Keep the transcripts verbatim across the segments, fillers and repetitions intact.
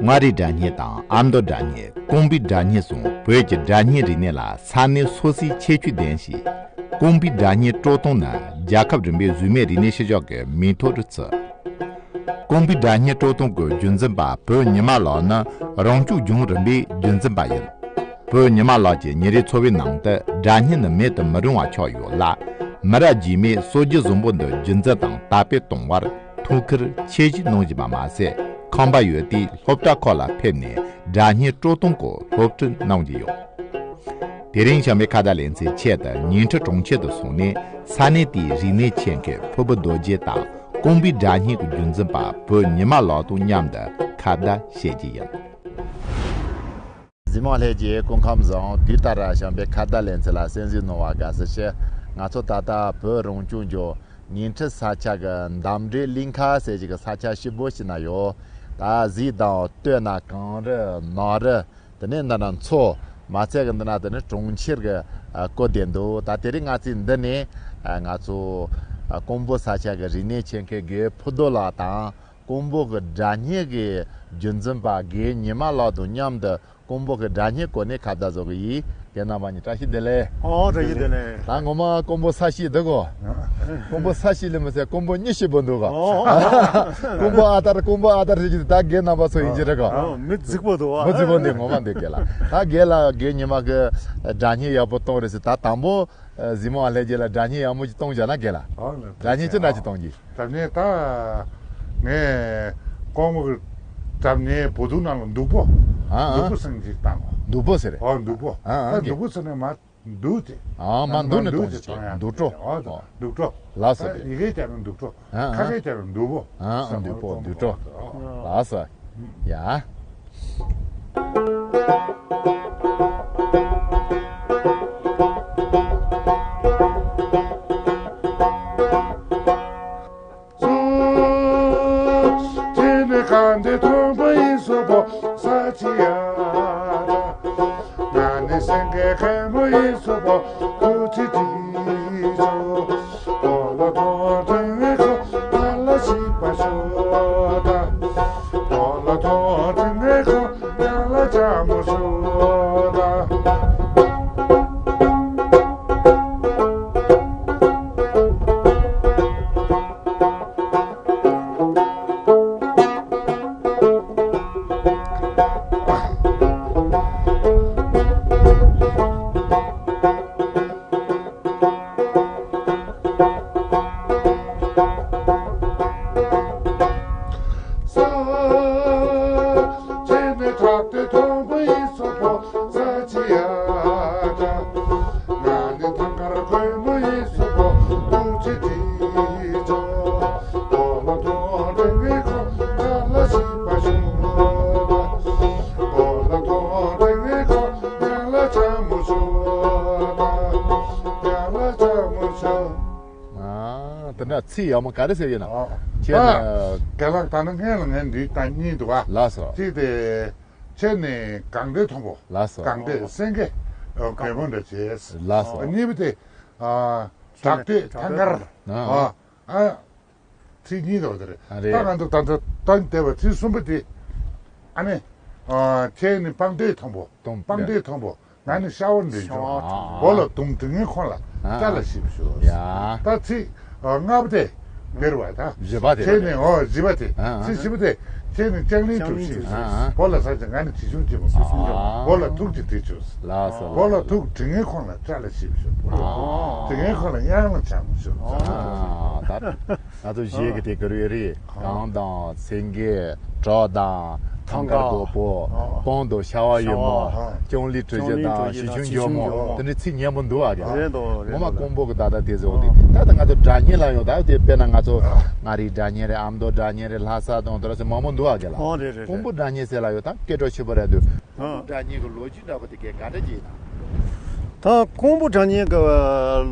མངའ་རིས་སྒྲ་སྙན་དང་ཨ་མདོ་སྒྲ་སྙན། ཀོང་པོའི་སྒྲ་སྙན་སོགས་བོད་ཀྱི་སྒྲ་སྙན་རིག་གནས་ལ་ས་གནས་སོ་སོའི་ཁྱད་ཆོས་ལྡན་ཞིང་། ཀོང་པོའི་སྒྲ་སྙན་དཀྲོལ་གཏོང་ནི་རྒྱལ་ཁབ་རིམ་པའི་གཟུགས་མེད་རིག་གནས་ཤུལ་བཞག་གི་མིང་ཐོ་རུ་བརྩི། ཀོང་པོའི་སྒྲ་སྙན་དཀྲོལ་གཏོང་གི་རྒྱུན་འཛིན་པ་བོད་ཉི་མ་ལགས་ནི་རང་སྐྱོང་ལྗོངས་རིམ་པའི་རྒྱུན་འཛིན་པ་ཡིན། བོད་ཉི་མ་ལགས་ཀྱིས་ཉིན་རེའི་འཚོ་བའི་ནང་དུ་སྒྲ་སྙན་ནི་མེད་དུ་མི་རུང་བ་ཆགས་ཡོད་ལ། མི་རབས་རྗེས་མས་སྲོལ་རྒྱུན་བཟང་པོ་འདི་རྒྱུན་འཛིན་དང་དར་སྤེལ་གཏོང་བར་ཐུགས་ཁུར་ཆེ་བཞེས་གནང་བཞིན་པ་མ་ཟད། ཁང་པ་ཡོད་དུས་སློབ་གྲྭ་ཁག་ལ་ཕེབས་ནས་སྒྲ་སྙན་དཀྲོལ་གཏོང་སྐོར་སློབ་ཁྲིད་གནང་གི་ཡོད། དེ་རིང་བྱམས་པའི་ཁ་བརྡ་ལེ་ཚན་ཆེད་དུ་ཉིང་ཁྲི་གྲོང་ཁྱེར་དུ་སོང་ནས་ས་གནས་དེའི་རིག་གནས་ཆེད་མཁས་ཕུར་བུ་རྡོ་རྗེ་དང་ཀོང་པོའི་སྒྲ་སྙན་གྱི་རྒྱུན་འཛིན་པ་བོད་ཉི་མ་ལགས་དང་མཉམ་དུ་ཁ་བརྡ་བྱེད་ཀྱི་ཡིན། གཟིགས་མོ་ལྷན་རྒྱས་སྐུ་ཁམས་བཟང་། དུས་ལྟར་བྱམས་པའི་ཁ་བརྡ་ལེ་ཚན་ལ་གསན་གཟིགས་གནང་བར་དགའ་བསུ་ཞུ། ང་ཚོ་ད་ལྟ་བོད་རང་སྐྱོང་ལྗོངས་ཉིང་ཁྲི་ས་ཆ་གི་འདམ་རའི་གླིང་ཁ་ཟེར་ཞིག་གི་ས་ཆ་ཞིབ་པོ་ཞིག་ན་ཡོད། ད་གཟིག་དང་སྟོད་ན་གངས་རི་ནགས་རི། དེ་ནས་འདི་ན་མཚོ། མ་ཚད་ཀྱི་འདི་ན་དེ་ནི་གྲོང་ཁྱེར་གྱི་ཨ་སྐོར་བསྡད་འདུག་ད་དེ་རིང་ང་ཚོས་འདི་ནས་ཨ་ང་ཚོ་ཨ་ཀོང་པོ་ས་ཆ་གི་རིག་གནས་ཆེད་མཁས་རྒན་ཕུར་རྡོ་ལགས་དང་། ཀོང་པོ་གི་སྒྲ་སྙན་གྱི་རྒྱུན་འཛིན་པ་རྒན་ཉི་མ་ལགས་དང་མཉམ་དུ་ཀོང་པོ་གི་སྒྲ་སྙན་སྐོར་ནས་ཁ་བརྡ་བཟོ་གི་ཡིན། རྒན་རྣམ་པ་གཉིས་བཀྲ་ཤིས་བདེ་ལེགས། ཨོ་བཀྲ་ཤིས་བདེ་ལེགས། ད་ངོ་མ་ཀོང་པོ་ས་གཤིས་འདུག་གོ། ཀོང་པོ་ས་གཤིས་ལས་མི་ཚད་ཀོང་པོ་མྱི་གཤིས་པོ་འདུག་གོ། ཨོ། ཀོང་པོ་ཨ་དར་ཀོང་པོ་ཨ་དར་ཟེར་གྱི་ད་རྒན་རྣམ་པ་ཚོ་ཡིན་གྱི་རེད་གོ། ཨོ་མི་རྫིག་པོ་འདུག་ཨ། མི་རྫིག་པོ་འདུག་ངོ་མ་འདུག་རྒན་ལགས། ད་རྒན་ལགས་རྒན་ཉི་མ་གི་སྒྲ་སྙན་ཡག་པོ་གཏོང་རེད་ཟེར། ད་དང་པོ་གཟིགས་མོ་ལྷན་རྒྱས་ལ་སྒྲ་སྙན་ཡག་མོ་ཅིག་གཏོང་བྱ་ན་རྒན་ལགས། ཨོ་ལགས། སྒྲ་སྙན་ཅི་འདྲ་ཅིག་གཏོང་གི། སྒྲ་སྙན་ད་ངས་ཀོང་པོ་གི་སྒྲ་སྙན་བོད་ཐུག་ནང་ལ་སྡུག་པོ། ཨ་ཨ། སྡུག་པོ་ཟེར་ཅིག་བཏང་གོ། སྡུག་པོ་ཟེར་རེད། ཨོ་སྡུག་པོ། ཨ་ཨ། ད་སྡུག་པོ་ཟེར་ནས་མ། འདུག་སྟེ། ཨ་མ་འདུག་ནས་གཏོང་ཅིག་འདུག་སྤྲོ། འདུག་སྤྲོ། ལགས་སོ། ཡི་གེ་བྱས་ན་འདུག་སྤྲོ། ཨ་ཨ། ཁ་སྐད་བྱས་ན་འདུག་པོ། ཨ་ཨ། འདུག་པོ་འདུག་སྤྲོ། ལགས་སོ། ཡ། ཁྱེད་ནི་གང་དེ་མཐོན་པོ་ཡིན་སོ་པོ་ས་ཆི་ཡ། ང་ནི་སེང་གེ་མཁན་པོ་ཡིན་སོ་པོ་ཐུགས་རྗེ་ཆེ། ཨོ་ལ་ཐོ་དྲན་བའི་ཁོ་ད་ལ་ཤི་པ་ཤོ་ད། ཨོ་ལ་ཐོ་དྲན་བའི་ཁོ་ཡང་ལ་ཅ་མོ་ཤོ་ད། ཨ། དེ་འདྲ་ཚིག་ཡག་མོ་ག་རེ་ཟེར་ཡོད་ན། ཨ། ཁྱེད་ཨ། ནི། རྒན་ལགས་ད་ནི་སྔན་ལ་ངས་འདི་ལྟ་གཉིས་འདུག་བ། ལགས་སོ། གཅིག་དེ། ཁྱེད་ནི་གངས་འདྲེ་མཐོན་པོ། ལགས་སོ། གངས་འདྲེ་སེང་གེ། ཨ། རྒན་པོ་འདྲ་བྱས། ལགས་སོ། གཉིས་པ་དེ། ཨ། བྲག་སྟོད་ཐང་དཀར། ཨ། ཨ། ཨ། ཚིག་གཉིས་འདུག་དེ་རེད། ཨ་རེད། ད་ང་ཚོ་ད་ལྟ་སྟོན་བསྡད་པ་ཚིག་གསུམ་པ་དེ། ཨ་ནི། ཨ། ཁྱེད་ནི་སྤང་སྟོད་མཐོན་པོ། སྤང་སྟོད་མཐོན་པོ། ང་ནི་ཤ་བ་འདྲེན་ཆུང་། ཤ་བ། བོ་ལ་དུང་དྲི་ངན་ཁོང་ལ་ཨ། སྐྲ་ལ་ཞིབ་ཞུ། ཡ། ད་ཚིག་ཨ། ལྔ་པ་དེ། འདིར་བ་ད། བཞི་པ་དེ། ཁྱེད་ནི་ཨོ་བཞི་པ་དེ། ཨ། ཚིག་བཞི་པ་དེ། ཁྱེད་ནི་ལྕང་གླིང་གྲུ་བཞི། ཨ། བོ་ལ་ས་ཆ་ང་ནི་དྲི་ཆུང་ཆེན་མོ། ཨ། བོ་ལ་ཐུགས་ཀྱི་དྲི་ཆུ། ལགས་སོ། བོ་ལ་ཐུགས་དྲི་ངན་ཁོང་ལ་སྐྲ་ལ་ཞིབ་ཞུ། ཨ། དྲི་ངན་ཁོང་ལ་གཡང་ལ་ཆང་ཞུ། ཨ། ད། ང་ཚོ་གཞས་ཀྱི་དེ་ག་རེ་རེད། གངས་དང་སེང་གེ། བྲག་དང་ཐང་དཀར་རྡོ་པོ། སྤང་དང་ཤ་བ་ཡོད་མོ། ལྕང་གླིང་གྲུ་བཞི་དང་གཞིས་ཆུང་འཇོལ་མོ། དེ་འདྲའི་ཚིག་སྙན་པོ་འདུག་ཨ་གི། རེད་འདུག་རེད་འདུག་ངོ་མ་ཀོང་པོ་གི་ད་ལྟ་དེ་ཚོ་འོ་དེ་ད་ལྟ་ང་ཚོ་སྒྲ་སྙན་ལ་ཡོང་ད་དེ་དཔེར་ན་ང་ཚོ་མངའ་རིས་སྒྲ་སྙན་རེད། ཨ་མདོ་སྒྲ་སྙན་རེད། ལྷ་ས་དང་དེ་འདྲ་ཚོ་མང་པོ་འདུག་ཨ་གི་ལ། ཨོ་རེད་རེད་རེད། ཀོང་པོ་སྒྲ་སྙན་ཟེར་ལ་ཡོད་ད་སྐད་གྲགས་ཆེ་པོ་རེད་འདུག་ཨ། སྒྲ་སྙན་གི་ལོ་རྒྱུས་འདྲ་པོ་དེ་གས་ག་འདྲ་ཅིག་ཡིན་ན། ད་ཀོང་པོ་སྒྲ་སྙན་གྱི་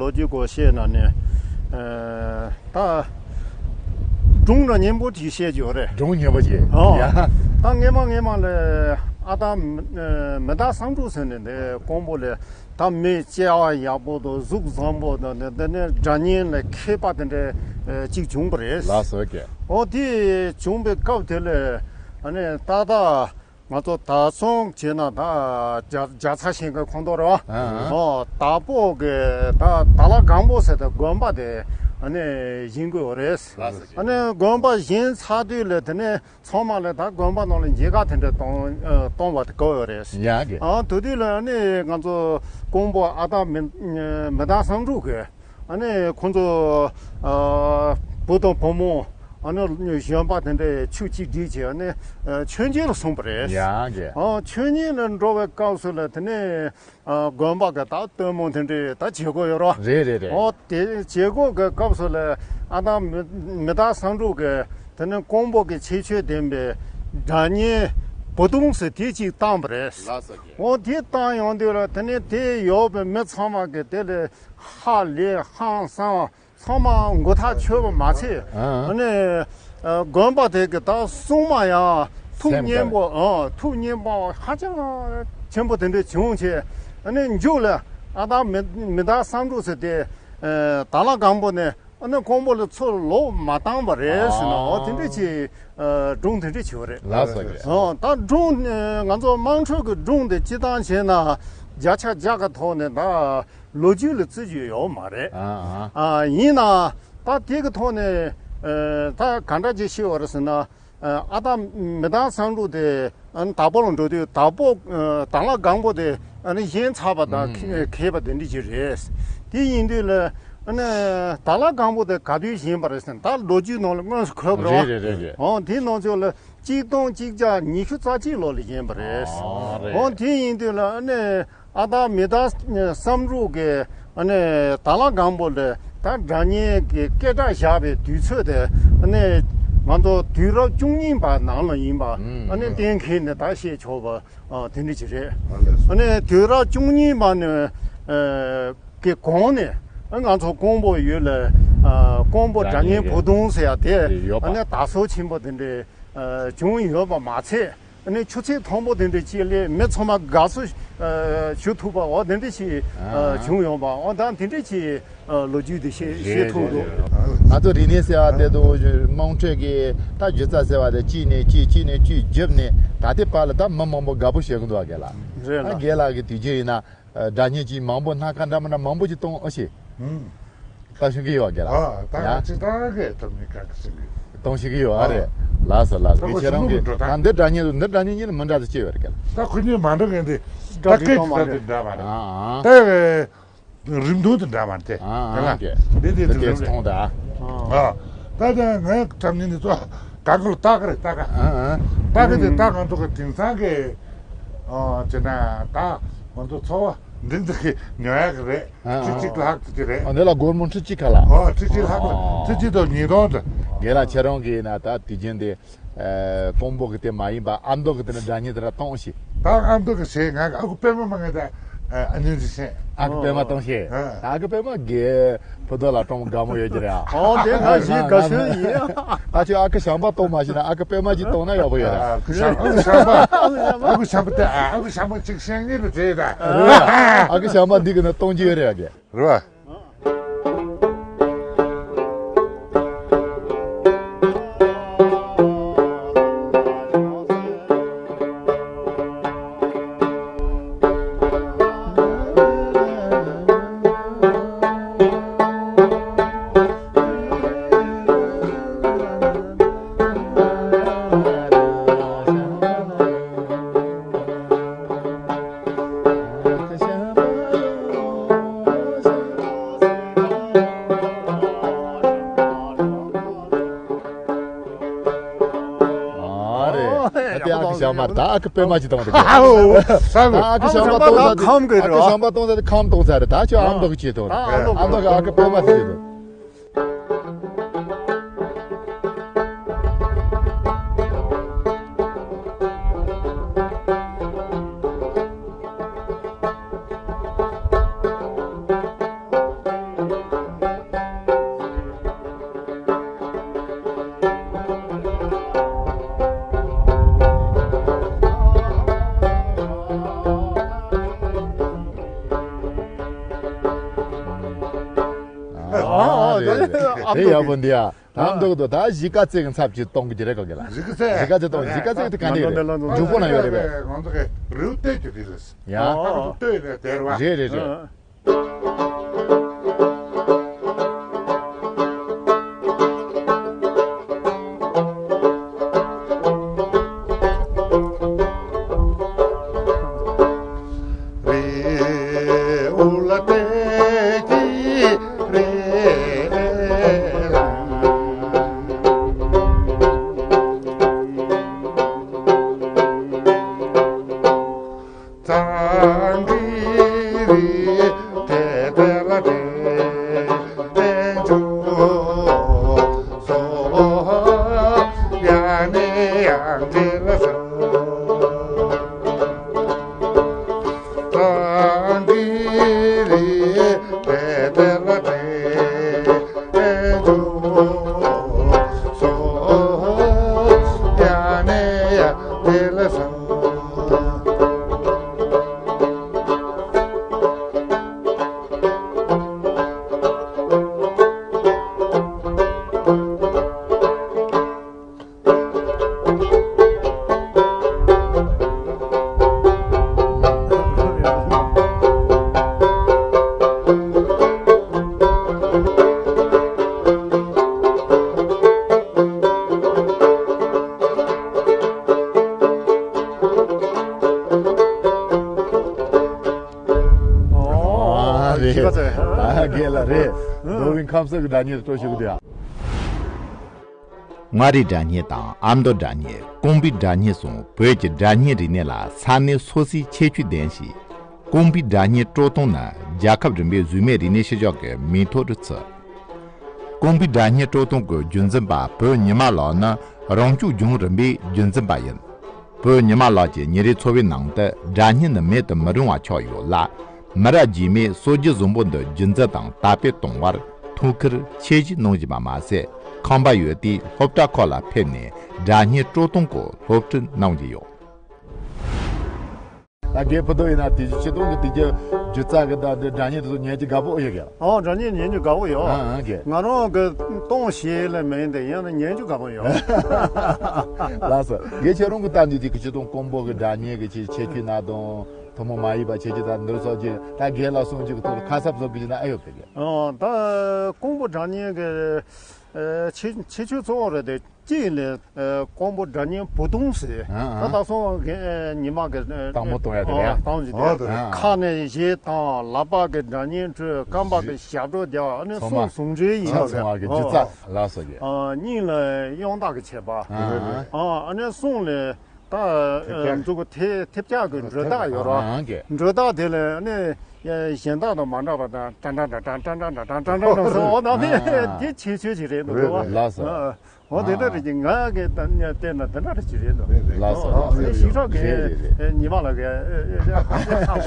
ལོ་རྒྱུས་སྐོར་བཤད་ན་ནི། ཨ། ད་སྒྲུང་འདྲ་སྙན་པོ་ཅིག་བཤད་ཀྱི་ཡོད་རེད། སྒྲུང་སྙན་པོ་ཅིག་ཨོ། ཡ། ད་སྔས་མ་སྔས་མ་ལ་ཨ་ད་མི་ད་བསམ་གྲུབ་ཟེར་ནས་འདི་ཀོང་པོ་ལ་ད་མི་སྐྱེ་བ་ཡག་པོ་དང་གཟུགས་བཟང་པོ་དང་འདི་འདི་ནས་སྒྲ་སྙན་ལ་མཁས་པ་དེ་འདྲ་ཅིག་བྱུང་བ་རེད། ལགས་སོ་ཀྱེ། ཨོ་དེ་བྱུང་བའི་སྐབས་དེ་ལ་ཨ་ནི་ད་ད། ང་ཚོ་ད་སོང་བྱས་ན་ད་རྒྱ་རྒྱ་ཚ་ཞིང་གི་ཁོངས་གཏོགས་རེད་བ། ཨ་ཨ། ཨོ་དྭགས་པོ་གི་ད་དྭགས་ལྷ་སྒང་པོ་ཟེར་ད་དགོན་པ་དེ་ཨ་ནི་བཞེངས་དགོས་རེད། ལགས་སོ། ཨ་ནི་དགོན་པ་བཞེངས་ཚར་དུས་ལ་དེ་ནས་ཚང་མ་ལ་ད་དགོན་པ་ནང་ལ་མཇལ་ཁ་དེ་འདྲ་གཏོང་ཨ་གཏོང་བ་དགོས་ཡོད་རེད། ཡ་གི། ཨ་དེ་དུས་ལ་ཨ་ནི་ང་ཚོ་ཀོང་པོ་ཨ་སྟག་མི་མི་བདག་བསམ་འགྲུབ་གི་ཨ་ནི་ཁོང་ཚོ་ཨ་བུ་དང་བུ་མོ་ཨ་ནི་གཞོན་པ་དེ་འདྲས་ཆུ་གཅིག་སྒྲིལ་བྱས་ཨ་ནི་ཨ་མཆོད་མཇལ་ལ་སོང་བ་རེད། ཡ་གི། ཨ་མཆོད་མཇལ་ལ་འགྲོ་བའི་སྐབས་སུ་ལ་དེ་ནས་ཨ་དགོན་པ་གི་ད་སྟོན་མོ་དེ་འདྲས་ད་བྱེད་སྒོ་ཡོད་རོ། རེད་རེད་རེད། ཨོ་དེ་བྱེད་སྒོ་གི་སྐབས་སུ་ལ་ཨ་ད་མི་མི་བདག་བསམ་འགྲུབ་གི་དེ་ནས་ཀོང་པོ་གི་ཁྱད་ཆོས་ལྡན་པའི་སྒྲ་སྙན་བུ་དུང་ཟེར་དེ་གཅིག་བཏང་བ་རེད། ལགས་སོ་གི། ཨོ་དེ་བཏང་ཡོང་དུས་ལ་དེ་ནས་དེ་ཡོད་པའི་མི་ཚང་མ་གི་དེ་ལ་ཧ་ལས་ཧང་སང་ཚང་མ་མགོ་ཐག་ཆོད་པ་མ་ཚད། ཨ་ཨ། ཨ་ནི་ཨ་དགོན་པ་དེ་གི་ད་སྲུང་མ་ཡང་ཐུགས་སེམས་མཉེས་པོ་དགའ། ཨ་ཐུགས་མཉེས་པོ་ཧ་ཅང་ཆེན་པོ་དེ་འདྲ་བྱུང་བྱས། ཨ་ནི་མཇུག་ལ་ཨ་ད་མི་མི་བདག་བསམ་འགྲུབ་ཟེར་དེ་ཨ་དྭགས་ལྷ་སྒང་པོ་ནས་ཨ་ནི་ཀོང་པོ་ལ་ཚུར་ལོག་མ་བཏང་བ་རེད་ཟེར་ན། ཨོ་དེ་འདྲ་ཅིག་ཨ་སྒྲུང་དེ་འདྲ་བྱས་པ་རེད། ལགས་སོ་གི། ཨོ་ད་སྒྲུང་ཨ་ང་ཚོ་དམངས་ཁྲོད་ཀྱི་སྒྲུང་དེ་སྤྱིར་བཏང་བྱས་ན་བརྒྱ་ཆ་བརྒྱ་གི་ཐོག་ནས་ད་ལོ་རྒྱུས་ལ་བརྩི་རྒྱུ་ཡོད་མ་རེད། ཨ་ཨ། ཨ་ཡིན་ན་ད་དེ་གི་ཐོག་ནས་ཨ་ད་ག་འདྲ་ཅིག་བཤད་པ་རེད་ཟེར་ན། ཨ་ཨ་ད་མི་བདག་བསམ་འགྲུབ་དེ་ཨ་ནི་དྭགས་པོ་ལ་འགྲོ་དུས་དྭགས་པོ་ཨ་དྭགས་ལྷ་སྒང་པོ་དེ་ཨ་ནི་བཞེངས་ཚར་བ་དང་ཨུམ་ཁེ་ཁེལ་བ་དེ་འདྲ་ཅིག་རེད། དེ་ཡིན་དུས་ལ་ཨ་ནི་དྭགས་ལྷ་སྒང་པོ་དེ་ག་དུས་བཞེངས་པ་རེད་ཟེར་ན་ད་ལོ་རྒྱུས་ནང་ལ་དངོས་སུ་འཁོད་པ་རེད་བ། རེད་རེད་རེད་རེད། ཨོ་དེ་ནང་ཚོ་ལ་གཅིག་སྟོང་གཅིག་བརྒྱ་ཉི་ཤུ་རྩ་གཅིག་ལོ་ལ་བཞེངས་པ་རེད། ཨ་རེད། ཨོ་དེ་ཡིན་དུས་ལ་ཨ་ནི་ཨ་ད་མི་བདག་བསམ་འགྲུབ་ཀྱི་ཨ་ནི་དྭགས་ལྷ་སྒང་པོ་ལ་ད་སྒྲ་སྙན་གྱི་སྐད་གྲགས་བཞག་པའི་དུས་ཚོད་དེ་ཨ་ནི་ང་ཚོ་དུས་རབས་བཅུ་གཉིས་པ་ནང་ལ་ཡིན་པ་ཨ་ནི་གཏན་འཁེལ་ནས་ད་བཤད་ཆོག་པ་ཨ་དེ་འདྲ་ཅིག་རེད། ཨ་ནི་དུས་རབས་བཅུ་གཉིས་པ་ནས་ཨ་གི་གོང་ནས་ཨ་ང་ཚོ་ཀོང་པོ་ཡུལ་ལ་ཨ་ཀོང་པོ་སྒྲ་སྙན་བུ་དུང་ཟེར་ཡ་དེ་ཨ་ནི་དར་སྲོལ་ཆེན་པོ་དེ་འདྲ་ཨ་བྱུང་ཡོད་པ་མ་ཚད། ཨ་ནི་ཆུ་ཚོད་མཐོན་པོ་དེ་འདྲ་ཅིག་ལས་མི་ཚང་མ་དགའ་བསུ་ཨ་ཞུ་ཐུབ་པ་འོ་དེ་འདྲ་ཞིག་ཨ་བྱུང་ཡོད་པ་འོ་ད་དེ་འདྲ་ཞིག་ཨ་ལོ་རྒྱུས་དེ་བཤད་བཤད་ཐུབ་འདུག། ང་ཚོ་རིག་གནས་ཟེར་བ་དེ་དུ་དམངས་ཁྲོད་ཀྱི་ད་སྒྱུ་རྩལ་ཟེར་བ་དེ་གཅིག་ནས་གཅིག་གཅིག་ནས་གཅིག་བརྒྱུད་ནས་ད་ལྟའི་བར་ལ་ད་མི་མང་པོ་དགའ་པོ་བྱེད་ཀྱི་འདུག་བ་རྒན་ལགས། རེད་ཨ་ལགས། རྒན་ལགས་ཀྱི་དུས་རྒྱུན་ཡིན་ན་ཨ་སྒྲ་སྙན་གྱི་མང་པོ་སྣ་ཁ་འདྲ་མི་འདྲ་མང་པོ་ཞིག་གཏོང་ཨ་ཤེས། ད་ཤེས་ཀྱི་ཡོད་རྒན་ལགས། ཨ་ད་ཡ། ང་ཅི་ད་གས་ཐུབ་མི་ག་གི་ཤེས་ཀྱི། གཏོང་ཤེས་ཀྱི་ཡོད་ཨ་རེད། ལགས་སོ་ལགས་སོ། ད་ཁྱེད་རང་གིས་ད་འདི་སྒྲ་སྙན་དུ་འདི་སྒྲ་སྙན་གཉིས་ལ་མི་འདྲ་ཟེར་ཅི་ཡོད་རེད་རྒན་ལགས། ད་ཁོ་གཉིས་མ་འདྲ་གི་འདི་ད་སྒྲ་སྐད་ཀྱི་ད་འདི་འདྲ་མ་རེད། ཨ་ཨ། ད་རིམ་ཐུང་དུ་འདྲ་མ་རེད་དེ། ཨ་ཨ། འདི་འདི་འདི་རིམ་ཐུང་དུ། ཨ་ད་ད་ངའི་སྒྲ་སྙན་འདི་ཚོ་ག་གི་ལ་ད་ག་རེད་ད་ག་ཨ་ཨ། ད་གི་འདི་ད་ང་ཚོ་གི་དེང་སང་གི་ཨ་ཅེ་ན་ད་ང་ཚོ་འཚོ་བ་འདི་འདི་གི་ཉོ་ཡག་གི་རེད། ཨ་ཨ། ཁྲི་གཅིག་ལྷག་ཙམ་ཅིག་རེད། ཨ་འདི་ལ་སྒོར་མོ་ཁྲི་གཅིག་ཁ་ལ། ཨོ་ཁྲི་གཅིག་ལྷག་ཙམ། ཨོ། ཁྲི་གཅིག་དང་ཉིས་སྟོང་དུ། རྒན་ལགས་ཁྱེད་རང་གིས་ན་ད་དུས་རྒྱུན་དེ་ཨ་ཀོང་པོ་གི་དེ་མ་ཡིན་པ་ཨ་མདོ་གི་དེ་ནས་སྒྲ་སྙན་དེ་འདྲ་གཏོང་ཞིག། ད་ཨ་མདོ་གི་བྱས་ང་གི་ཨ་ཁུ་པད་མ་མ་ངེས་ད་ཨ་ཉུང་ཅིག་བྱས། ཨ་ཁུ་པད་མ་གཏོང་ཞིག། ཨ་ཨ་ཁུ་པད་མ་གི་ཕུ་དོ་ལ་གཏོང་དགའ་མོ་ཡོད་ཀྱི་རེད་ཨ། ཨོ་དེ་ང་ཞིག་དགའ་ཤོས་ཡིན། ད་ཁྱོད་ཨ་ཁུ་བྱམས་པ་གཏོང་མ་ཤེས་ན་ཨ་ཁུ་པད་མ་ཅིག་གཏོང་ན་ཡག་པོ་ཡོད་རེད། ཨ་ཁུ་བྱམས་ཨ་ཁུ་བྱམས་པ་ཨ་ཁུ་བྱམས་པ་དེ་ཨ་ཨ་ཁུ་བྱམས་པ་ཅིག་བཤད་ངེས་ལ་བྲེལ་ད། རེད་བ། ཨ་ཁུ་བྱམས་པ་འདི་གི་ནང་གཏོང་རྒྱུ་ཡོད་རེད་ཨ་གི། རེད་བ། ཨ་རེད། ཨ་དེ་ཨ་ཁུ་བྱམས་པ་ད་ཨ་ཁུ་པད་མ་ཅིག་གཏོང་དེ། ཨ་ཁུ་བྱམས་པ་གཏོང་ས་དེ་ཁམས་གི་རེད། ཨ་ཁུ་བྱམས་པ་གཏོང་ས་དེ་ཁམས་གཏོང་ས་རེད། ད་ཁྱོད་ཨ་མདོ་གི་ཅིག་གཏོང་རེད། ཨ་མདོ་གི་ཨ་ཁུ་པད་མ་དེ་ཅིག་གཏོང་། ཨ་ཨ་དེ་ཡག་པོ་འདི་ཡ། ད་འདུག་འདུག་ད་གཞིས་ཀ་རྩེ་གི་ཚབ་ཅིག་གཏོང་གི་རེད་གོ་གི་ལ། གཞིས་ཀ་རྩེ། གཞིས་ཀ་རྩེ་གཏོང་། གཞིས་ཀ་རྩེ་དེ་ག་ནས་རེད། འབྲུག་པོ་ན་ཡོད་རེད་པས། ང་ཚོ་གི་རེའུ་སྟོད་ཀྱི་རེད། ཡ། ལྟོས་ནས་དེར་བ། རེད་རེད་རེད། ཨ་རེད། ད་རྒན་ལགས་རེད། མདོ་དབུས་ཁམས་གསུམ་གྱི་སྒྲ་སྙན་སྤྲོ་ཞུ་གི་འདུག་ཨ། མངའ་རིས་སྒྲ་སྙན་དང་ཨ་མདོ་སྒྲ་སྙན། ཀོང་པོའི་སྒྲ་སྙན་སོགས་བོད་ཀྱི་སྒྲ་སྙན་རིག་གནས་ལ་ས་གནས་སོ་སོའི་ཁྱད་ཆོས་ལྡན་ཞིང་། ཀོང་པོའི་སྒྲ་སྙན་སྤྲོ་གཏོང་ནི་རྒྱལ་ཁབ་རིམ་པའི་གཟུགས་མེད་རིག་གནས་ཤུལ་བཞག་གི་མིང་ཐོ་རུ་ཚུད། ཀོང་པོའི་སྒྲ་སྙན་སྤྲོ་གཏོང་གི་རྒྱུན་འཛིན་པ་བོད་ཉི་མ་ལགས་ནི་རང་སྐྱོང་ལྗོངས་རིམ་པའི་རྒྱུན་འཛིན་པ་ཡིན། བོད་ཉི་མ་ལགས་ཀྱི་ཉིན་རེའི་འཚོ་བའི་ནང་དུ་སྒྲ་སྙན་ནི་མེད་དུ་མི་རུང་བ་ཆགས་ཡོད་ལ། མི་རབས་རྗེས་མས་སྲོལ་རྒྱུན་བཟང་པོ་འདི་རྒྱུན་འཛིན་དང་དར་སྤེལ་གཏོང་བར་ཐུགས་ཁུར་ཆེ་བཞེས་གནང་བཞིན་པ་མ་ཟད། ཁང་པ་ཡོད་དུས་སློབ་གྲྭ་ཁག་ལ་ཕེབས་ནས་སྒྲ་སྙན་སྤྲོ་གཏོང་སྐོར་སློབ་ཁྲིད་གནང་བཞིན་ཡོད། ད་རྒན་བུ་དོ་ཡིན་ན་དེ་ཆེ་མཐོང་གི་དེ་རྒྱུ་རྒྱུ་རྩ་གི་ད་འདི་སྒྲ་སྙན་དེ་ཚོ་ཉན་གྱི་དགའ་པོ་ཡོད་གི། ཨོ་སྒྲ་སྙན་ཉན་རྒྱུ་དགའ་པོ་ཡོད། ཨ་ཨ་གི། ང་རང་གི་གཏོང་ཤེས་ལ་མིན་དེ་ཡང་ན་ཉན་རྒྱུ་དགའ་པོ་ཡོད། ལགས་སོ། ངས་ཁྱེད་རང་གི་ལྟ་འདི་དེ་གི་ཆེ་མཐོང་ཀོང་པོ་གི་སྒྲ་སྙན་གི་ཆེ་ཆེ་ཁྱུ་ན་དང་ཐུན་མོང་མ་ཡིན་པ་ཆེ་ཆེ་ད་འདིར་སོགས་ཀྱི་ད་རྒན་ལགས་གསུང་རྒྱུ་གི་ཐོག་ལ་ཁ་གསབ་བཟོ་དགོས་ཀྱི་ན་ཨེ་ཡོད་གི། ཨོ་ད་ཀོང་པོ་སྒྲ་སྙན་གི་ཆེ་ཆེ་ཆུ་གཙོ་བོ་རེད་དེ། གཅིག་ནས་ཀོང་པོ་སྒྲ་སྙན་བུ་སྟོང་ཟེར། ཨ་ཨ། ད་ད་སོང་ངས་ཉི་མ་གི་དང་པོ་གཏོང་ཡ་དེ་རེད། ཨ་གཏོང་བཞིན་ཨོ་དེ་དེ་རེད། ཁ་ནས་གཞས་བཏང་། ལག་པ་གི་སྒྲ་སྙན་འཁྲོལ། རྐང་པ་གི་ཞབས་བྲོ་རྒྱག་ཨ་ནི་ཚང་མ་གསུང་ཟུང་འབྲེལ་ཡིན་ཚང་མ་གི་སྒྱུ་རྩལ་ལ་སོགས་ཀྱི། ཨ་སྙིང་ལ་དབྱངས་རྟགས་ཀྱི་བྱེད་པ། ཨ་ཨ། ཨ་ནི་གསུང་ལ་ད་མཛུབ་གུ་ཐེ་ཐེབས་ཆག་གི་འགྲོས་རྟགས་ཡོད་ར། ཨ་གི། འགྲོས་རྟགས་དེ་ལ་ཨ་ནི་གཞན་དག་དང་མ་འདྲ་བ་དང་ཏྲང་ཏྲང་ཏྲང་ཏྲང་ཏྲང་ཏྲང་ཏྲང་ཏྲང་ཏྲང་སོང་འོ་ན་ཨ་དེ་དེ་ཆེ་ཤོས་ཅིག་རེད་འདུག་རེད་རེད། ལགས་སོ། འོ་དེ་འདྲ་རེད་ཀྱི་ང་གི་ད་ནས་བལྟས་ན་དེ་འདྲ་རེད་ཅི་རེད་འདུག་རེད་རེད། ལགས་སོ་ལགས་སོ། དེ་ཞིག་ཐོག་རེད་རེད་གི་རེད། ཉི་མ་ལ་གི་ཨ་ཨ་ཨ་ཨ་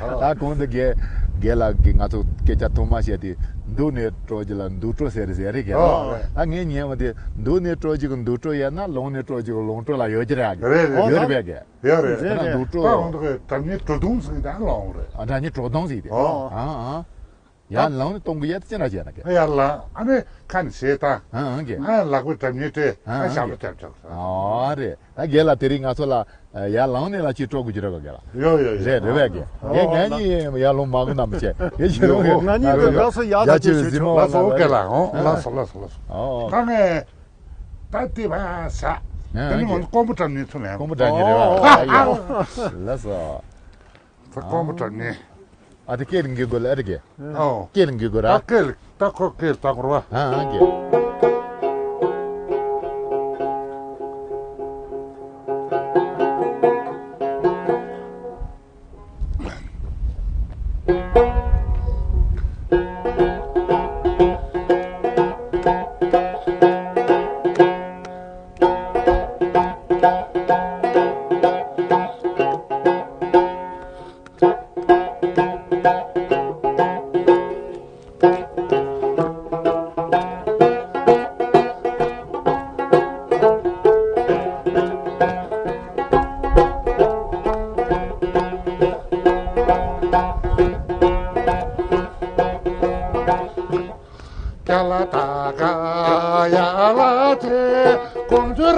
ཨ་ཨ་ད་གོང་དུ་རྒན་རྒན་ལགས་ཀྱིས་ང་ཚོ་སྐད་ཆ་ཐོག་མ་བཤད་དེ་འདུག་ནས་སྤྲོ་རྒྱུ་ལ་འདུག་སྤྲོ་ཟེར་ཟེར་རེད་གི། ཨོ། ད་ངས་ཉན་བ་དེ་འདུག་ནས་སྤྲོ་རྒྱུ་གི་འདུག་སྤྲོ་ཡིན་ན་ལོང་ནས་སྤྲོ་རྒྱུ་གི་ལོང་སྤྲོ་ལ་ཡོད་ཀྱི་རེད་གི། རེད་རེད། ཡོད་རེད་པས་གི། ཡོད་རེད། དེ་ན་འདུག་སྤྲོ། ད་འོང་དུ་གི་སྒྲ་སྙན་སྤྲོ་གདུང་ཟེར་གི་ད་ལོང་རེད། ཨ་སྒྲ་སྙན་སྤྲོ་གདུང་ཟེར་དེ། ཨོ། ཨ་ཨ། ཡང་ལངས་ནས་གཏོང་གི་ཡ་དེ་ཅི་འདྲ་བྱས་ན་གི། ཡར་ལངས་ཨ་ནི་ཁ་ནས་བྱས་དང་། ཨང་ཨང་གི། ང་ལག་པའི་སྒྲ་སྙན་སྤྲད་ཨ་ཨང་ཞབས་ལ་ཀྱི་ཐེབས་ཆོག་ཨོ་རེད། ད་རྒན་ལགས་དེ་རིང་ང་ཚོ་ལ་ཡར་ལངས་ནས་ལ་ཅིག་སྤྲོ་དགོས་ཀྱི་རེད་པ་རྒན་ལགས། ཡོ་ཡོ་ཡོ། རེད་རེད་པས་རྒན། ཨོ་རྒན་ང་གཉིས་ཡར་ལངས་མ་དགོས་ན་མི་བྱེད་རྒན་ཁྱེད་རང་གི་ང་གཉིས་ཀྱི་ང་ཚོ་ཡར་ལ་ཅིག་ཅིག་གཟིགས་མོ་ལ་ལ་ལ། ལགས་སོ་ལགས་སོ་ལགས་སོ། ཨོ་ད་ངས་ད་དེ་བ་ས་དེ་ནི་ང་ཚོ་ཀོང་པོ་འགྲམ་ནས་ཚུར་ལེན། ཀོང་པོ་འགྲམ་ནས་རེད་པ། ལགས་སོ། ད་ཀོང་པོ་འགྲམ་ནས། ཨ་དེ་སྐད་ལ་འགི་དགོས་ལ་ཨ་རེ་གི། ཨོ། སྐད་ལ་འགི་དགོས་ར། ད་སྐད་ལ་ད་ཁོ་སྐད་ལ་ད་ཁོ་ར་བ། ཨ་ཨ་གི།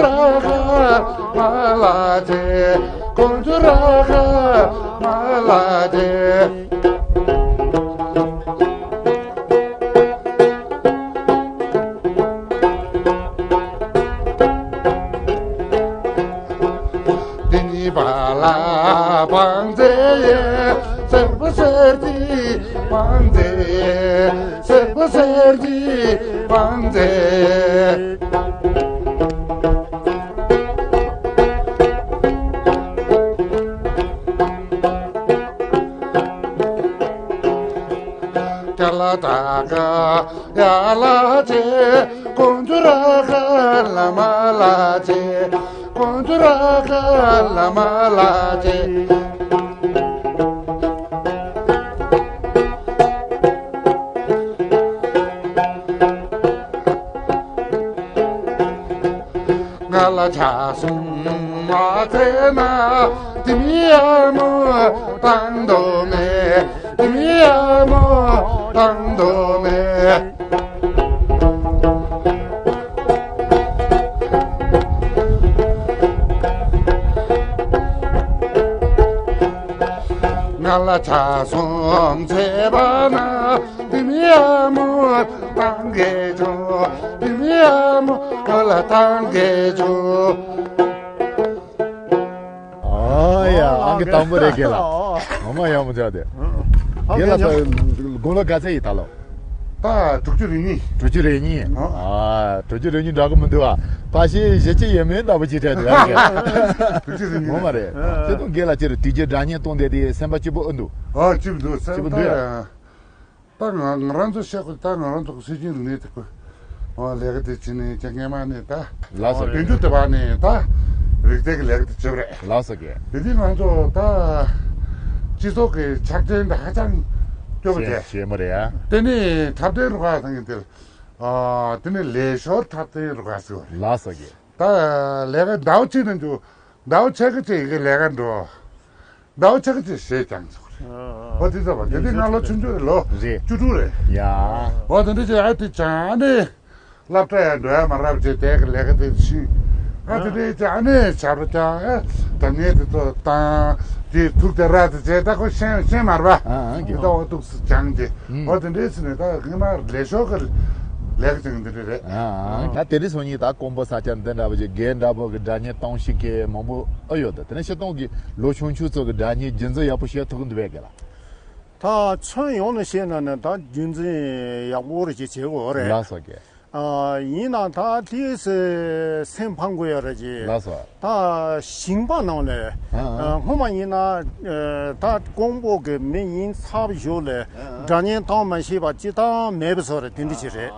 ཏ་ཧ་མ་ལ་ཏེ། ཀོང་ཏུ་ར་ཧ་མ་ལ་ཏེ། དེ་ནི་བ་ལ་བང་མཛེས་ཡེ། སེར་པོ་སེར་གྱི་བང་མཛེས་ཡེ། སེར་པོ་སེར་གྱི་བང་མཛེས་ཡེ། ཀ་ལ་ཏ་ཀ་ཡ་ལ་ཅེ། ཀོང་ཏུ་ར་ཀ་ལ་མ་ལ་ཅེ། ཀོང་ཏུ་ར་ཀ་ལ་མ་ལ་ཅེ། ང་ལ་ཆ་སུང་མ་ཚེ་ན། དེ་མི་ཡ་མོ་བཏང་དོ་མེད། དེ་མི་ཡ་མོ་བཏང་དོ་མེད། ང་ལ་ཆ་སུང་ཚེ་བ་ན། དེ་མི་ཡ་མོ་བཏང་གེ་ཆོ། དེ་མི་ཡ་མོ་ང་ལ་བཏང་གེ་ཆོ། ཨ་ཡ། ཨ་ཨང་ཀི་དང་པོ་རེད་རྒན་ལགས། ཨ་ཨ་ཨ། ངོ་མ་ཡག་མོ་ཆགས་ཏེ། ཨ་རྒན་ལགས་ད་དགུང་ལོ་ག་ཚད་ཡིན་ད་ལོ། ད་དྲུག་ཅུ་རེ་གཉིས། དྲུག་ཅུ་རེ་གཉིས། ཨ། ཨ། དྲུག་ཅུ་རེ་གཉིས་འདྲ་གི་མི་འདུག་ཨ། ཕ་ཤི་བཞི་བཅུ་ཡས་མས་ལྟ་བུ་ཅིག་འཕྲད་འདུག་ཨ། དྲུག་ཅུ་རེ་གཉིས། ངོ་མ་རེད། ཨ་ཨ། ཁྱེད་ཚོ་རྒན་ལགས་ཅིག་རེད། དུས་རྒྱུན་སྒྲ་སྙན་གཏོང་བསྡད་དེ་སེམས་པ་སྐྱིད་པོ་ཨེ་འདུག་ཨ། སྐྱིད་པོ་འདུག་སེམས་པ་སྐྱིད་པོ་འདུག་ཡ། ད་ང་ང་རང་ཚོ་བཤད་དགོས། ད་ང་རང་ཚོ་གི་སྲོལ་རྒྱུན་རིག་གནས་དེ་ཀོ། ཨོ་ལས་ཀ་དེ་བྱེད་ནས་ཀྱང་སྔས་མ་ནས་ད། ལགས་སོ། དོན་གྲུབ་དེ་བ་ནས་ད་རིག་རྩལ་གྱི་ལས་ཀ་དེ་བྱེད་པ་རེད། ལགས་སོ་རྒན། དེ་དུས་ང་ཚོ་ད་སྤྱི་ཚོགས་ཀྱི་ཆ་རྐྱེན་དེ་ཧ་ཅང་སྐྱོ་པོ་བྱས། ཞེ་མོ་རེད་ཡ། དེ་ནས་འཁྲབ་སྟོན་རུ་ཁག་ཚང་གི་དེར། ཨ། དེ་ནས་ལས་ཞོར་འཁྲབ་སྟོན་རུ་ཁག་ཟེར་བ་རེད། ལགས་སོ་རྒན། ད་ལས་ཀ་ཟླ་བ་གཅིག་ནང་དུ་ཟླ་བ་ཕྱེད་ཀ་ཅིག་གི་ལས་ཀ་འགྲོ། ཟླ་བ་ཕྱེད་ཀ་ཅིག་ཞེས་ཀྱང་ཆོག་རེད། ཨ་ཨ། ཨོ་དེ་ཚོ་བ་དེ་དུས་ང་ལོ་ཆུང་ཆུང་རེད། ལོ་རེད། བཅུ་དྲུག་རེད། ཡ། ཨོ་དེ་འདྲ་ཅིག་ཨ་དེ་ཅང་ནི་སློབ་གྲྭ་ཡང་འགྲོ་ཡ་མ་རག་ཅིག་དེ་གི་ལས་ཀ་དེ་ཤི། ཨ་དེ་འདྲ་ཅིག་ཨ་ནི་ཆ་རོ་ཀྱང་ཨ་ད་ངས་དེ་ཚོ་བཏང་དེ་ཐུག་དེ་ར་དེ་བྱས་ད་ཁོ་ཤེས་ཤེས་མ་རེད་པ། ཨ་ཨ། དེ་ད་འོ་ཐུག་སུ་ཀྱང་དེ། ཨོ་དེ་འདྲ་ཟེར་ནས་ད་ངས་མ་ལས་ཤོག་གི་ལས་ཀ་ཅིག་འདི་འདྲ་རེད། ཨ་ཨ། ད་དེ་རིང་སང་ཉིན་ད་ཀོང་པོ་ས་ཆ་འདི་འདྲ་བ་ཅིག་རྒན་འདྲ་པོ་གི་སྒྲ་སྙན་གཏོང་ཤེས་མཁན་མང་པོ་ཨེ་ཡོད་ད། དེ་ནས་སྤྱིར་བཏང་གི་ལོ་ཆུང་ཆུང་ཚོ་གི་སྒྲ་སྙན་རྒྱུན་འཛིན་ཡག་པོ་བྱེད་ཐུབ་ཀྱི་འདུག་པས་རྒན་ལགས། ད་ཁྱོན་ཡོངས་ནས་བཤད་ན་ནི་ད་རྒྱུན་འཛིན་ཡག་པོ་རེ་ཅིག་བྱེད་དགོས་རེད། ལགས་སོ་རྒན། ཨ། ཡིན་ནའང་ད་དེས་སེམས་ཕམ་དགོས་ཡ་རེད་ཅེ། ལགས་སོ། ད་ཞིང་པ་ནང་ལས། ཨ་ཨ། ཨ། སྔོན་མ་ཡིན་ན། ཨ། ད་ཀོང་པོ་གི་མི་ཡིན་ཚབ་ཞུགས་ལས། ཨ་ཨ། སྒྲ་སྙན་གཏོང་མ་ཤེས་པ་སྤྱིར་བཏང་མེད་པ་བཟོ་རེད། དེ་འདྲ་ཅིག་རེད།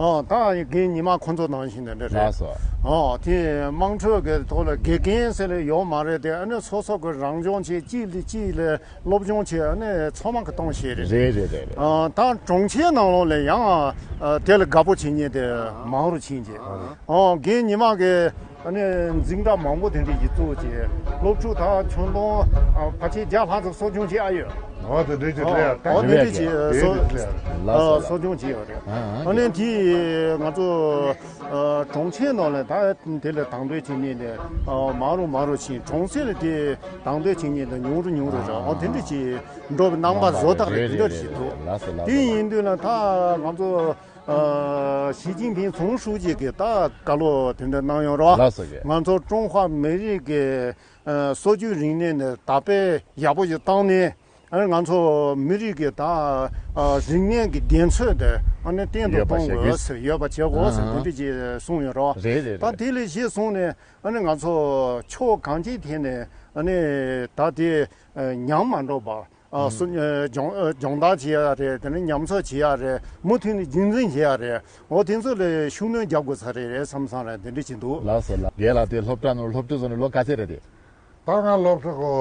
ཨ་ཨ། ཨ། ད་རྒན་ཉི་མ་ཁོང་ཚོ་ནང་བཞིན་དེ་འདྲ་རེད། ལགས་སོ། ཨ། དེ་དམངས་ཁྲོད་ཀྱི་ཐོག་ལ་དགེ་རྒན་ཟེར་ལས་ཡོད་མ་རེད་དེ། ཨ་ནི་སོ་སོ་གི་རང་སྦྱོང་བྱེད། གཅིག་ལས་གཅིག་ལས། སློབ་སྦྱོང་བྱས་ནས་ཚང་མ་གི་གཏོང་བྱེད་རེད། རེད་རེད་རེད་རེད། ཨ། ད་གྲོང་ཁྱེར་ནང་ལོགས་ལ་ཡང་། ཨ། དེ་ལ་དགའ་པོ་བྱེད་མཁན་དེ་མང་རུ་ཕྱིན་རྗེས། ཨ། རྒན་ཉི་མ་གི་ཨ་ནི་འཛིན་གྲྭ་མང་པོ་དེ་འདྲ་ཞིག་བཙུགས་བྱས་སློབ་ཕྲུག་དང་ཁྱོན་བསྡོམས། ཨ། ཕལ་ཆེར་བརྒྱ་ལྷག་ཙམ་གསོ་སྐྱོང་བྱེད་ཨ་ཡོད། ཨོ་དེ་འདྲ་ཅིག་རེད། ཨོ་དེ་འདྲ་ཅིག་རེད། གསོ་རེད་རེད། ལགས་སོ། ཨ། ལགས། གསོ་སྐྱོང་བྱེད་ཡོད་རེད། ཨ་ཨ། ཨ་ནི་དེ་ང་ཚོ། ཨ། གྲོང་ཁྱེར་ནང་ལ་ད་དེ་ལ་དང་དོད་བྱེད་མཁན་དེ། ཨ། མང་རུ་མང་རུ་ཕྱིན། གྲོང་གསེབ་ལ་དེ་དང་དོད་བྱེད་མཁན་དེ་ཉུང་རུ་ཉུང་རུ་རེད། ཨ། དེ་འདྲ་ཅིག་འགྲོ་བའི་རྣམ་པ་བཟོ་ཐག་རེད། དེ་འདྲ་ཞིག་འདུག་ལགས་སོ་ལགས་སོ། དེ་ཡིན་དུས་ལ་ད་ང་ཚོ། ཨ། ཞི་ཅིན་ཕིང་ཚོགས་ཧྲུའུ་ཅི་གིས་ད་བཀའ་སློབ་དེ་འདྲ་གནང་ཡོད་རེད། ལགས་སོ་རྒན། ང་ཚོ་ཀྲུང་ཧྭ་མི་རིགས་ཀྱི། ཨ། སྲོལ་རྒྱུན་རིག་གནས་ནི་དར་སྤེལ་ཡག་པོ་ཞིག་བཏང་ནས། ཨ་ནི་ང་ཚོ་མི་རིགས་ཀྱི་ད། ཨ། རིག་གནས་ཀྱི་གདེང་ཚོད་དེ་ཨ་ནི་བརྟན་དུ་ཡོད་པ་གཏོང་བྱེད་དགོས་དགོས། ཟེར། ཡོད་པ་བྱེད་དགོས་ཟེར། ཨ་ཨ། དེ་འདྲ་ཅིག་གསུངས་ཡོད་རེད། རེད་རེད་ད་རེད། དེ་ལས་གཞི་བཟུང་ནས་ཨ་ནི་ང་ཚོ་ཕྱོགས་གང་ཅིའི་ཐད་ནས་ཨ་ནི་ད་དེ་ཉམས་མ་འགྲོ་བར། ཨ། ཨ། སོ། ཨ། སྦྱོང་། ཨ། སྦྱོང་བརྡར་བྱེད་ཡ་རེད། དེ་ནས་ཉམས་གསོ་བྱེད་ཡ་རེད། མུ་མཐུད་ནས་རྒྱུན་འཛིན་བྱེད་ཡ་རེད། འོ་དེ་ཚོ་ལ་ཤུགས་སྣོན་རྒྱག་དགོས་ས་རེད་རེད་བསམ་བསམ་རེད། དེ་འདྲ་ཅིག་འདུག་ལགས་སོ་ལགས། རྒན་ལགས་དེ་སློབ་གྲྭ་ནང་སློབ་ཕྲུག་ཚོ་ནི་ལོ་ག་ཚད་རེད་དེ། ད་ང་སློབ་གྲྭ་གོ་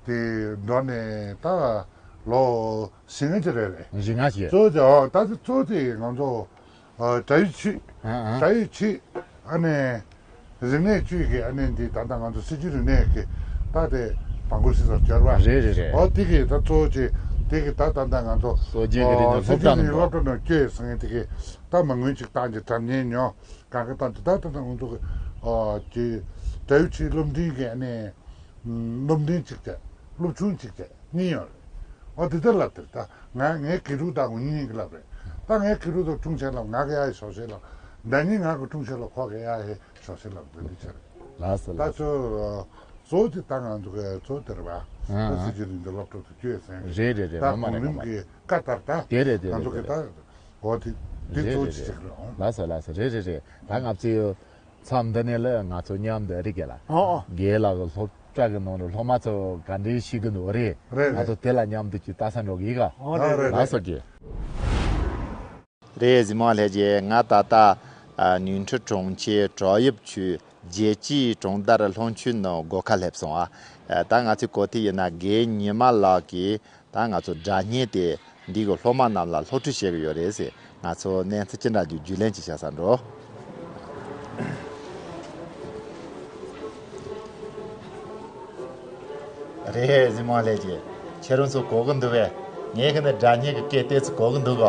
དེ་འགྲོ་ནས་ད་ལོ་བཞི་ལྔ་ཅིག་རེད་རེད། བཞི་ལྔ་ཅིག་གཙོ་བོ་དེ། ཨོ་ད་དེ་གཙོ་བོ་དེ་ང་ཚོ། ཨ། སྒྲ་ཡི་ཆོས། ཨ་ཨ། སྒྲ་ཡི་ཆོས། ཨ་ནི་རིག་གནས་བཅུད་ཀྱི་ཨ་ནི་འདི་ད་ལྟ་ང་ཚོ་སྲིད་བྱུས་རིག་གནས་ཀྱི་ད་དེ་བང་ཁུར་སྲིད་ཚོར་སྦྱོར་བ། རེད་རེད་རེད། ཨོ་དེ་གི་ད་གཙོ་བོ་ཅིག་ དེ་གི་ད་ད་ལྟ་ང་ཚོ་སྲོལ་རྒྱུན་གྱི་རིག་གནས་སློབ་གྲྭ་ནང་སློབ་གྲྭ་ནང་བསྐྱོད་ཟེར་མཁན་དེ་གི་ད་མ་དངུལ་ཅིག་བཏང་རྗེས་གྲབས་ཉེས་ཉོ་གང་ག་བཏང་རྗེས་ད་ད་ལྟ་ང་ཚོ་གི་ཨོ་ཀྱི་གྲྭ་ཡུལ་ཆེའི་སློབ་འབྲིང་གི་ཨ་ནི་སློབ་འབྲིང་གཅིག་བྱས་སློབ་ཆུང་གཅིག་བྱས་གཉིས་ཡོད་རེད། ཨོ་དེ་ལྟར་ལབ་དེར་ད་ང་ངའི་དགེ་ཕྲུག་དང་ངོ་གཉིས་ཀྱི་ལབ་རེད། ད་ངའི་དགེ་ཕྲུག་དང་ཆུང་ཆེན་ལབ་ང་གི་ཨ་ཡི་ཞོགས་ཤེས་ལབ་ཟླ་ཉིན་ང་གི་ཆུང་ཆེན་ལབ་ཁོ་གི་ཨ་ཡི་ཞོགས་ཤེས་ལབ་འདི་འདི་ཆེ་རེད། ལགས་སོ་ད་ལགས་སོ། ཚོ་གཙོ་བོ་དེ་ད་ང་ཚོ་གི་གཙོ་བོ་དེ་རེད་བ། ཨ་ད་ཨ་སྲིད་ཇུས་རིང་དུ་སློབ་གྲྭ་དུ་བསྐྱོད་ཟེར་མཁན་རེད་རེད་རེད། ད་ངོ་མ་གོང་རིམ་རེད་ངོ་མ་གི་རེད། བཀའ་ལྟར་ད་དེ་རེད་དེ་ང་རེད་ཚོ་དེ་གི་ད་རེད། འོ་དེ་དེ་རེད་གཙོ་བོ་རེད་ཅིག་རེད། རེད་ཨང་། ལགས་སོ་ལགས་སོ་རེད་རེད་རེད། ད་ང་ཚོའི་མཚམས་འདི་ནས་ལ་ང་ཚོ་མཉམ་དུ་རིག་གི་ལ། ཨོ་ཨོ། རྒན་ལགས་ཀྱི་སློབ་གྲྭ་གི་ནང་ལ་སློབ་མ་ཚོ་ག་འདྲའི་ཤེས་ཀྱི་འདུག་རེད། རེད་ང་རེད། ཚོ་དེ་ལ་མཉམ་དུ་ཅིག་ལྟ་ས་འགྲོ་གི་ཡིན་ག་ཨོ་རེད་རེད། ལགས་རེད། སོ་རྒན། རེད་གཟིགས་མོ་ལྷན་རྒྱས། ང་ད་ལྟ་ཨ་ནུས་ཁྲི་གྲོང་ཁྱེར་བྲག་གཡབ་ཆུས་རྒྱལ་སྤྱིའི་གྲོང་རྡལ་ལྷོ་ཆུ་ནང་སྒོ་ཁ་སླེབས་སོང་ཨ། ཨ་ད་ང་ཚོའི་གོ་ཐོས་ཡིན་ན་རྒན་ཉི་མ་ལགས་ཀྱིས་ད་ང་ཚོ་སྒྲ་སྙན་དེ་འདི་གི་སློབ་མ་རྣམས་ལ་སློབ་ཁྲིད་བྱེད་ཀྱི་ཡོད་རེད་ཟེར། ང་ཚོ་གནས་ཚུལ་ཅི་འདྲ་འདུག་རྒྱུས་ལོན་ཅིག་བྱ་ས་འགྲོ། རེད་གཟིགས་མོ་ལྷན་རྒྱས། ཁྱེད་རང་ཚོ་གོ་གི་འདུག་པས། ངས་ཁ་ནས་སྒྲ་སྙན་གྱི་སྐད་བཏང་ཚུལ་གོ་གི་འདུག་ག་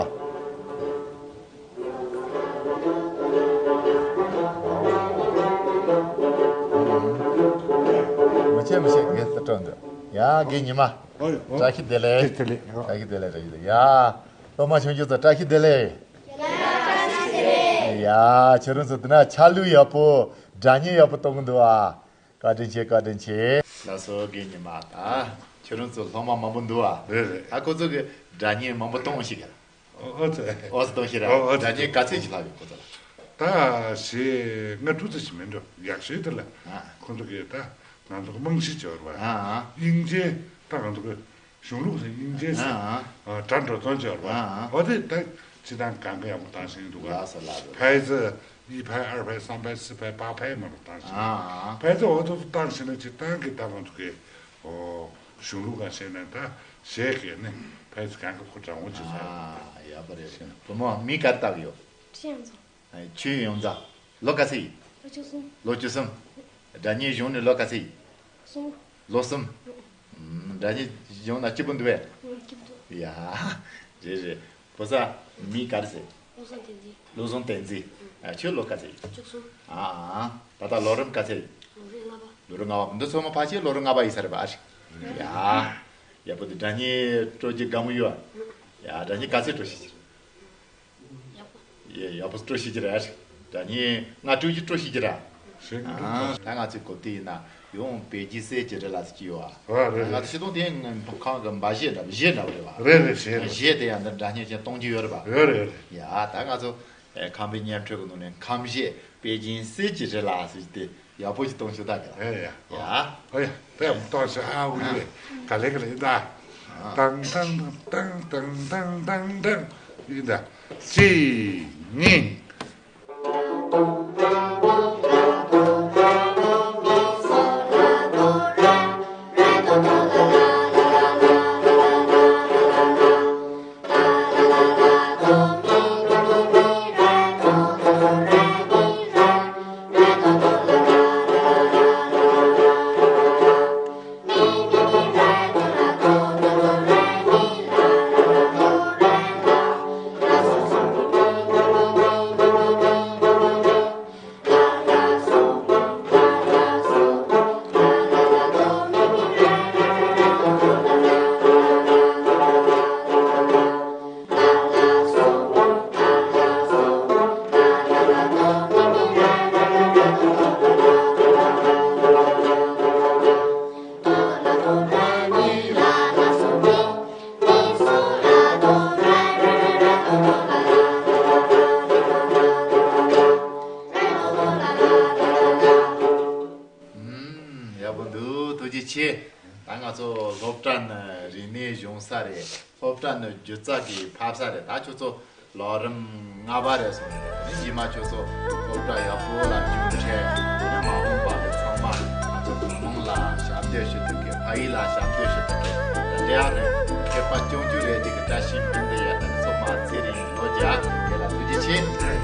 མི་ཆེ་མི་ཆེ་གེ་སི་སྤྲོ་འདུག་ཡ་རྒན་ཉི་མ། ཨོ་ཡ། བཀྲ་ཤིས་བདེ་ལེགས། བདེ་ལེགས། བཀྲ་ཤིས་བདེ་ལེགས། བཀྲ་ཤིས་བདེ་ལེགས། ཡ། སློབ་མ་ཆུང་ཆུང་ཚོ་བཀྲ་ཤིས་བདེ་ལེགས། ཡ། ཁྱེད་རང་ཚོ་འདི་ན་ཆ་ལུགས་ཡག་པོ། སྒྲ་སྙན་ཡག་པོ་གཏོང་གི་འདུག་ཨ། བཀའ་དྲིན་ཆེ། བཀའ་དྲིན་ཆེ། ལགས་སོ་རྒན་ཉི་མ། ད་ཁྱེད་རང་ཚོ་སློབ་མ་མང་པོ་འདུག་ཨ། རེད་རེད། ད་ཁོ་ཚོ་གི་སྒྲ་སྙན་མང་པོ་གཏོང་ཞིག་ག་ཨོ་ཨོ་ཙི། ཨོ་ཙི་གཏོང་ཞིག་ར། ཨོ་ཨོ་ཙི། སྒྲ་སྙན་ག་ཚད་ཅིག་ལྷག་ཡོད་ཁོ་ཚོ་ལ། ད་ཞེ་ལྔ་དྲུག་ཙམ་ཞིག་མིན་འགྲོ། ཡག་ཤོས་དེ་ལ། ཨ། ཁོ་ཚོ་གི་ད་ང་ཚོ་གི་རྨང་གཞི་སྦྱོར་བ། ཨ་ཨ། དབྱིན་ཇི་ད་ང་ཚོ་གི་གཞུང་ལུགས་ཟེར་དབྱིན་ཇི་ཟེར། ཨ་ཨ། ཨ་སྒྲ་འགྲོ་སྟངས་སྦྱོར་བ། ཨ་ཨ། འོ་དེ་ད་ཅི་དང་གང་ག་ཡག་པོ་བཏང་ཤེས་འདུག་ག་ལགས་སོ་ལགས་སོ། ཕའི་ཙི་གཉིས་ཕའི་ཨར་ཕའི་གསུམ་ཕའི་བཞི་ཕའི་པ་ཕའི་མ་གཏོགས་བཏང་ཤེས། ཨ་ཨ། ཕའི་ཙི་འོ་དེ་ཚོ་བཏང་ཤེས་ན་ཅི་བཏང་གི་ད་ང་ཚོ་གི་ཨོ་གཞུང་ལུགས་གང་ཤེས་ན་ད་གཞས་གི་ནི་ཕའི་ཙི་གང་ག་ཁོ་དྲང་བོ་ཅི་ཟེར། ཨ་ཡག་པོ་རེད། བུ་མོ་མིང་ག་རེ་བཏགས་ཡོད། ཁྲི་ཡོངས་འཛོམས། ཨ་ཆོས་ཡོངས་འཛོམས། ལོ་ག་ཚོད་ཡིན། ལོ་བཅུ་གསུམ། ལོ་བཅུ་གསུམ། སྒྲ་སྙན་གཞུང་ནས་ལོ་ག་ཚོད་ཡིན། གསུམ། ལོ་གསུམ། ཨུམ། སྒྲ་སྙན་གཞུང་ན་སྐྱིད་པོ་འདུག་པས། ཨུམ་སྐྱིད་པོ་འདུག་ཡ། རེད་རེད། ཕོ་གསར། མིང་ག་རེ་ཟེར། བློ་བཟང་བསྟན་འཛིན། བློ་བཟང་བསྟན་འཛིན། ཨ་ཁྱོད་ལོ་ག་ཚོད་ཡིན། བཅུ་གསུམ། ཨ་ཨ། ད་ལྟ་ལོ་རིམ་ག་ཚོད་ཡིན། ལོ་རིམ་ལྔ་པ། ལོ་རིམ་ལྔ་པ། འདི་ཚང་མ་ཕལ་ཆེར་ལོ་རིམ་ལྔ་པ་ཡིན་ས་རེད་པ། ཨ་ཧྲི། ཡ། ཡག་པོ་འདུག་སྒྲ་སྙན་སྤྲོ་རྒྱུ་དགའ་མོ་ཡོད། ཡ་སྒྲ་སྙན་ག་ཚོད་སྤྲོ་ཤེས་ཀྱི། ཡ་ཡག་པོ་སྤྲོ་ཤེས་ཀྱི་རེད། ད་ནི་ང་སྤྲོ་གི་སྤྲོ་ཤེས་ཀྱི་རེད། ཞེས་ཀྱི་འདུག་ཨ་ད་ང་ཚོའི་གོ་ཐོས་ཡིན་ན་ཡང་པེ་ཅིན་གསེར་གྱི་རི་ལ་ཟེར་གྱི་ཡོད་ཨ། རེད་རེད། ང་ཚོ་ཆུ་དོང་དེ་ཁང་གི་འབའ་གཞས་འདྲ་བོ་གཞས་འདྲ་བོ་རེད་བ། རེད་རེད་གཞས་རེད། གཞས་དེ་ཡང་འདི་སྒྲ་སྙན་ཅན་གཏོང་རྒྱུ་ཡོད་རེད་པ། ཡོད་རེད་ཡོད་རེད། ཡ་ད་ང་ཚོ་ཨེ་ཁམས་པའི་བརྙན་འཕྲིན་གི་ནང་ནས་ཁམས་གཞས་པེ་ཅིན་གསེར་གྱི་རི་ལ་ཟེར་གྱི་དེ། ཡག་པོ་ཞིག་གཏོང་ཤོག་ད་ག་ཡ། ཡ། ཨོ་ཡ། ད་ཡག་པོ་གཏོང་ཤོག་ཨ་འུ་ཡེ། ག་ལེ་ག་ལེ་ཡིན་ད། ཨ། ཏང་ཏང་ཏང་ཏང་ཏང་ཏང་ཏང་ཡིན་ད། གཅིག་གཉིས། ཨུམ། ཡག་པོ་འདུག་ཐུགས་རྗེ་ཆེ། ད་ང་ཚོ་སློབ་གྲྭ་ནི་རིག་གནས་སྦྱོང་ས་རེད། སློབ་གྲྭ་ནི་སྒྱུ་རྩལ་གྱི་ཕབ་ས་རེད། ད་ཁྱོད་ཚོ་ལོ་རིམ་ལྔ་པ་རེད་སོང་། དེ་ནས་རྗེས་མ་ཁྱོད་ཚོ་སློབ་གྲྭ་ཡག་པོ་ལ་མཇུག་འཕྲད། དེ་ནས་མ་འོངས་པ་གི་ཚང་མ་ང་ཚོ་མི་མང་ལ་ཞབས་འདེགས་ཞུ་ཐུབ་མཁན། ཕ་ཡུལ་ལ་ཞབས་འདེགས་ཞུ་ཐུབ་མཁན། དེ་ཡང་ནི་མཁས་པ་སྐྱོང་རྒྱུ་རེད། དེ་གི་བཀྲ་ཤིས་སྨོན་འདུན་ཡོད། ད་ནི་སོ་མ་ཚེ་རིང་ལོ་བརྒྱ། དེ་ལ་ཐུགས་རྗེ་ཆེ།